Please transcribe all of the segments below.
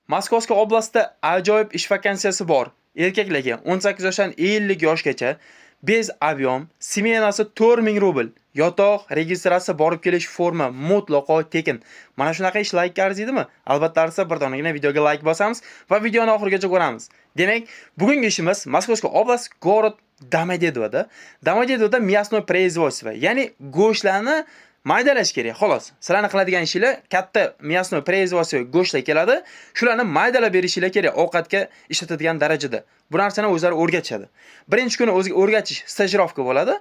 Московский область da ajoyib ish vakansiyasi bor. Erkaklarga 18 yoshdan 50 yoshgacha без объем, smenasi 4000 rubl. Yotoq, registratsiya, borib kelish forma mutlaqo tekin. Mana shunaqa ish laykka arziydimi? Albatta arzisa, bir donagina videoga layk bosamiz va videoni oxirigacha ko'ramiz. Demak, bugungi ishimiz Московский область, город Domodedovoda. Domodedovoda мясной производство, ya'ni go'shtlarni maydalash kerak, xolos. Sizlarni qiladigan ishinglar, katta мясной производство go'shtlar keladi, shularni maydalab berishinglar kerak ovqatga ishlatadigan darajada. Bu narsani o'zlari o'rgatishadi. Birinchi kuni o'ziga o'rgatish, стажировка bo'ladi.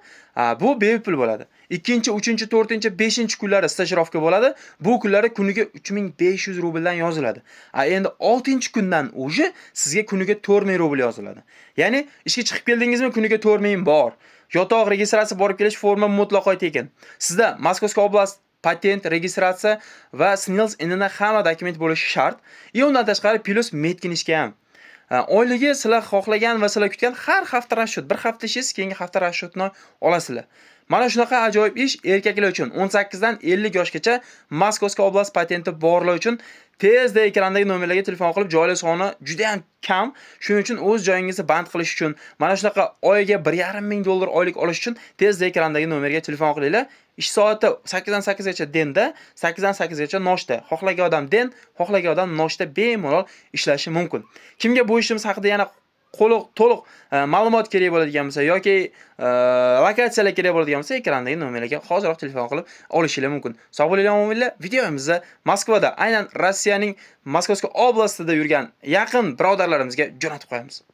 Bu bepul bo'ladi. Ikkinchi, uchinchi, to'rtinchi, beshinchi kunlari стажировка bo'ladi. Bu kunlari kuniga 3500 rubldan yoziladi. Endi 6-kundan уже sizga kuniga 4000 rubl yoziladi. Ya'ni ishga chiqib keldingizmi, kuniga 4000 bor. Yotoq, registratsiya, borib kelish forma mutlaqo tekin. Sizda Московский область patent, registratsiya va СНИЛС, ИНН, hamma dokument bo'lishi shart. И undan tashqari плюс медкнижка ham. Oyligi sizlar xohlagan va sizlar kutgan har hafta расчет. Bir hafta ishlaysiz, keyingi hafta расчет ni olasizlar. Mana shunaqa ajoyib ish erkaklar uchun 18 dan 50 yoshgacha Московский область patenti borlar uchun tezda ekrandagi nomerlarga telefon qilib, joylar soni juda ham kam. Shuning uchun o'z joyingizni band qilish uchun, mana shunaqa oyiga 1,5 ming dollar oylik olish uchun tezda ekrandagi nomerga telefon qilinglar. Ish soati 8 dan 8 gacha день da, 8 dan 8 gacha ночь da. Xohlagan odam день, xohlagan odam ночь da bemalol ishlashi mumkin. Kimga bu ishimiz haqida yana to'liq ma'lumot kerak bo'ladigan bo'lsa yoki lokatsiyalar kerak bo'ladigan bo'lsa, ekrandagi nomerlarga hoziroq telefon qilib olishinglar mumkin. Sog' bo'linglar, mo'minlar. Videomizni Moskvada, aynan Rossiyaning Московский область ida yurgan yaqin birodarlarimizga jo'natib qo'yamiz.